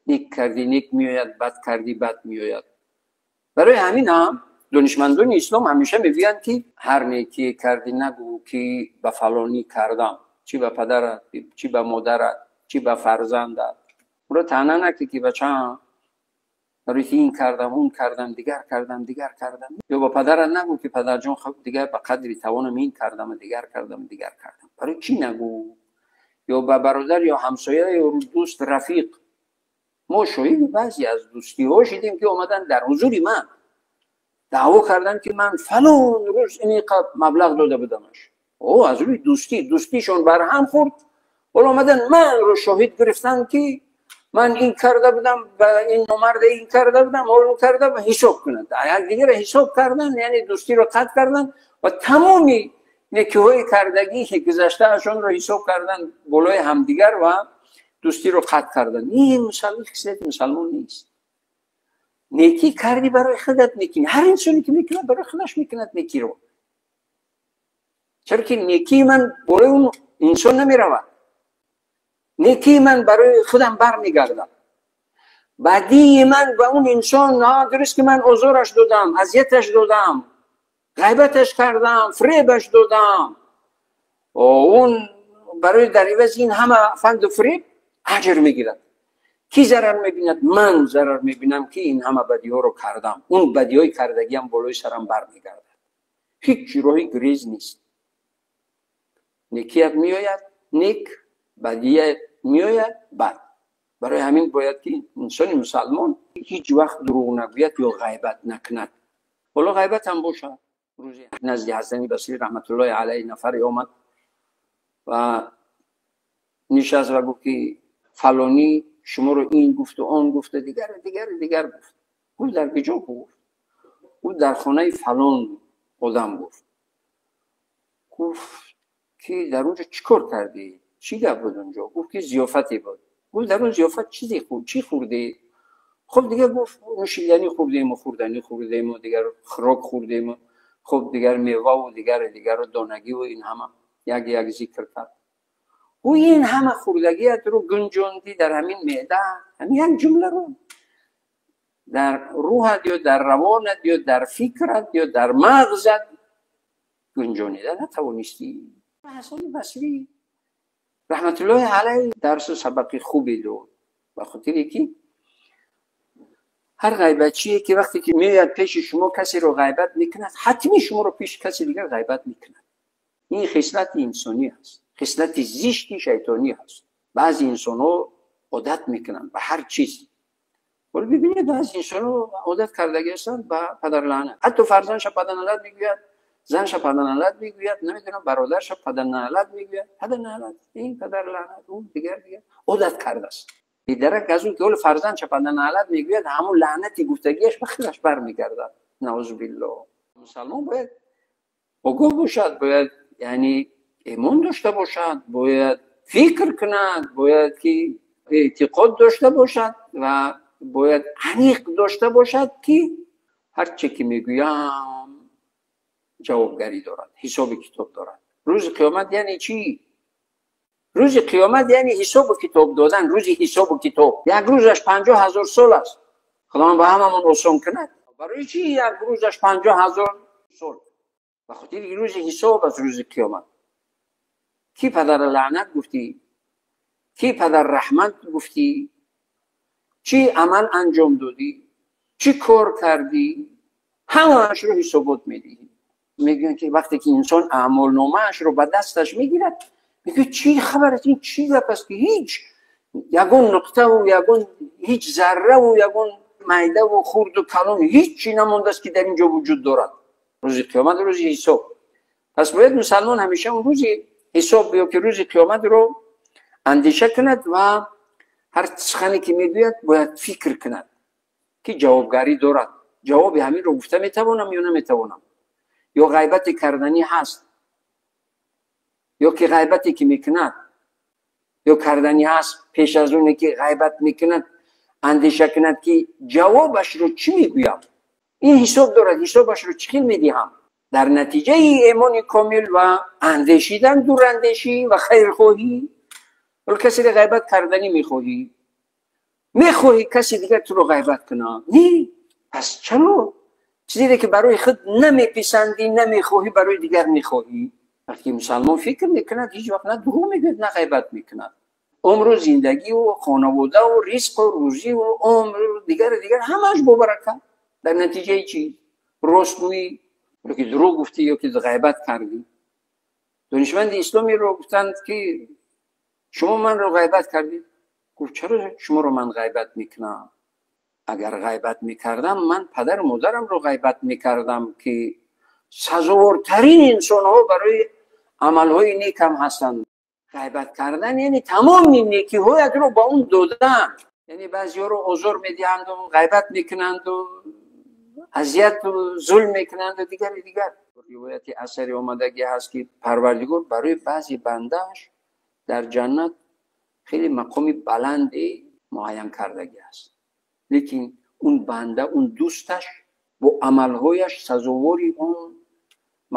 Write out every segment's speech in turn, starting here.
Нек кардӣ, нек меояд, бад кардӣ, бад меояд. Барои ҳамин ҳам донишмандони ислом ҳамеша мегӯянд, ки ҳар некие кардӣ, нагӯ ки ба фалонӣ кардам, чӣ ба падарат, чӣ ба модарат, чӣ ба фарзандат. Ӯро таъна накӣ ки бачаам, барои ки ин кардам, он кардам, дигар кардам, дигар кардам. Ё ба падарат нагӯ ки падарҷон, хуб, дигар ба қадри тавонам ин кардам, дигар кардам, дигар кардам. Барои чӣ нагӯ? Ё ба бародар ё ҳамсоя ё дӯст, рафиқ. Мо шоҳиди баъзе аз дӯстиҳо шидем, ки омадан дар ҳузури ман даъво карданд, ки ман фалон рӯз инқадр маблағ дода будамаш. О, аз рӯи дӯстӣ, дӯстишон барҳам хӯрд. Ҳоло омадан манро шоҳид гирифтанд, ки ман ин карда будам, ба ин номарда ин карда будам, ҳоло карда ва ҳисоб кунанд. Якдигарро ҳисоб кардан, яъне дӯстиро қатъ кардан ва тамоми некиҳои кардагӣ ки гузаштаашонро ҳисоб кардан болои ҳамдигар ва дӯстиро қатъ кардан. Ин мусалмон хислати мусалмон нест. Некӣ кардӣ, барои худат мекунӣ. Ҳар инсоне ки мекунад, барои худаш мекунад некиро. Чаро ки некии ман болои он инсон намеравад. Некии ман барои худам бармегардад. Бадии ман ба он инсон, дуруст ки ман озораш додам, азияташ додам, ғайбаташ кардам, фиребаш додам, он барои дар ивази ин ҳама фанду фиреб аҷр мегирад. Кӣ зарар мебинад? Ман зарар мебинам, ки ин ҳама бадиҳоро кардам. Он бадиҳои кардагиам болои сарам бармегардад. Ҳеҷ роҳи гурез нест. Некият меояд нек, бадият меояд бад. Барои ҳамин бояд ки инсони мусалмон ҳеҷ вақт дурӯғ нагӯяд ё ғайбат накунад. Ҳоло ғайбат ҳам бошад. Рӯзе назди Ҳасани Басрӣ раҳматуллоҳи алайҳи нафаре омад ва нишаст ва гуфт, ки фалонӣ шуморо ин гуфту он гуфту дигар дигар дигар гуфт. Гуфт: «Дар куҷо гуфт?» Гуфт: «Дар хонаи фалон одам гуфт». Гуфт ки дар онҷо чӣ кор кардӣ, чӣ гап буд онҷо? Гуфт ки зиёфате буд. Гуфт: «Дар он зиёфат чизе чӣ хӯрдӣ?» Хуб, дигар гуфт, нӯшиданӣ хӯрдему, хӯрданӣ хӯрдему, дигар хӯрок хӯрдему, хуб, дигар меваву дигар дигару донагиву ин ҳама як як зикр кард. Ӯ ин ҳама хӯрдагиятро гунҷондӣ дар ҳамин меъда, ҳамин як ҷумларо дар рӯҳат ё дар равонат ё дар фикрат ё дар мағзат гунҷонида натавонистӣ. Ҳасани Басрӣ раҳматуллоҳи алайҳ дарсу сабақи хубе дод, ба хотире ки ҳар ғайбатчие ки вақте ки меояд пеши шумо, касеро ғайбат мекунад, ҳатмӣ шуморо пеши каси дигар ғайбат мекунад. Ин хислати инсонӣ аст, хислати зишти шайтонӣ аст. Баъзе инсонҳо одат мекунанд ба ҳар чиз. Ҳоло бибинед, баъзе инсонҳо одат кардагӣ ҳастанд ба падарлаънат. Ҳатто фарзандша падарналат мегӯяд, занша падарналат мегӯяд, намедонам, бародарша падарналат мегӯяд, падарналат ин, падарлаънат он, дигар дигар одат кардааст. Бедарак аз он ки ҳоло фарзандша падарналат мегӯяд, ҳамон лаънати гуфтагиаш ба худаш бармегардад. Наузу биллоҳ. Мусалмон бояд огоҳ бошад, бояд яъне имон дошта бошад, бояд фикр кунад, бояд ки эътиқод дошта бошад ва бояд аниқ дошта бошад, ки ҳар че ки мегӯям, ҷавобгарӣ дорад, ҳисоби китоб дорад. Рӯзи қиёмат яъне чӣ? Рӯзи қиёмат яъне ҳисобу китоб додан. Рӯзи ҳисобу китоб як рӯзаш 50 000 сол аст. Худованд ба ҳамамон осон кунад. Барои чӣ як рӯзаш 50 000 сол? Ба хотири рӯзи ҳисоб аст рӯзи қиёмат. Кӣ падара лаънат гуфтӣ, кӣ падар раҳмат гуфтӣ, чӣ амал анҷом додӣ, чӣ кор кардӣ, ҳамаашро ҳисобот медиҳӣ. Мегӯянд, ки вақте ки инсон аъмолномаашро ба дасташ мегирад, мегӯяд: «Чӣ хабар аст? Ин чӣ гап аст, ки ҳеҷ ягон нуқтаву ягон ҳеҷ зарраву ягон майдаву хурду калон ҳеҷ чӣ намондааст, ки дар ин ҷо вуҷуд дорад?» Рӯзи қиёмат рӯзи ҳисоб. Пас бояд мусалмон ҳамеша он рӯзи ҳисоб ё ки рӯзи қиёматро андеша кунад ва ҳар сухане ки мегӯяд, бояд фикр кунад, ки ҷавобгарӣ дорад. Ҷавоби ҳаминро гуфта метавонам ё наметавонам? Ё ғайбате карданӣ ҳаст, ё ки ғайбате ки мекунад ё карданӣ ҳаст, пеш аз оне ки ғайбат мекунад, андеша кунад, ки ҷавобашро чӣ мегӯям, ин ҳисоб дорад, ҳисобашро чӣ хел медиҳам. Дар натиҷаи имони комил ва андешидан, дурандешӣ ва хайрхоҳӣ. Ҳоло касеро ғайбат карданӣ мехоҳӣ. Мехоҳӣ каси дигар туро ғайбат кунад? Не. Пас чаро чизе ки барои худ намеписандӣ, намехоҳӣ, барои дигар мехоҳӣ? Вақте мусалмон фикр мекунад, ҳеҷ вақт на дурӯғ мегӯяд, на ғайбат мекунад. Умру зиндагиву хонаводаву ризқу рӯзиву умру дигару дигар ҳамааш бо баракат. Дар натиҷаи чӣ? Ростгӯӣ, ё ки дурӯғ гуфтӣ, ё ки ғайбат кардӣ. Донишманди исломиро гуфтанд, ки шумо манро ғайбат кардед. Гуфт: чаро шуморо ман ғайбат мекунам? Агар ғайбат мекардам, ман падару модарамро ғайбат мекардам, ки сазовортарин инсонҳо барои амалҳои некам ҳастанд. Ғайбат кардан яъне тамоми некиҳоятро ба он додан. Яъне баъзеҳоро озор медиҳанду ғайбат мекунанду азияту зулм мекунанду дигари дигар. Ривояти асари омадагӣ ҳаст, ки Парвардигор барои баъзе бандааш дар ҷаннат хеле мақоми баланде муайян кардагӣ аст, лекин он банда, он дӯсташ бо амалҳояш сазовори он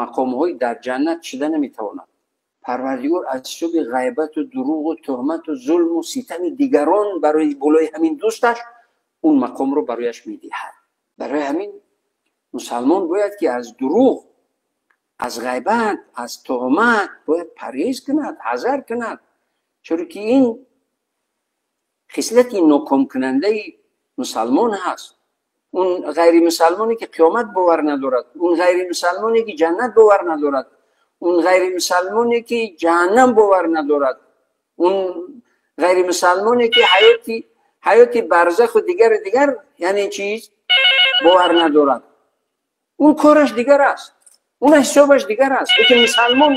мақомҳои дар ҷаннат шида наметавонад. Парвардигор аз ҳисоби ғайбату дурӯғу туҳмату зулму ситами дигарон барои болои ҳамин дӯсташ он мақомро барояш медиҳад. Барои ҳамин мусалмон бояд ки аз дурӯғ, аз ғайбат, аз туҳмат бояд парҳез кунад, ҳазар кунад, чаро ки ин хислати нокомкунандаи мусалмон ҳаст. Он ғайримусалмоне ки қиёмат бовар надорад, он ғайримусалмоне ки ҷаннат бовар надорад, он ғайримусалмоне ки ҷаҳаннам бовар надорад, он ғайримусалмоне ки ҳаёти барзаху дигару дигар, яъне чиз бовар надорад, он кораш дигар аст, он ҳисобаш дигар аст. Лекин мусалмон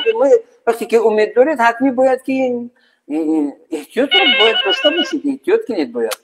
вақте ки умед доред, ҳатмӣ бояд ки эҳтиётро бояд дошта бошед, эҳтиёт кунед бояд.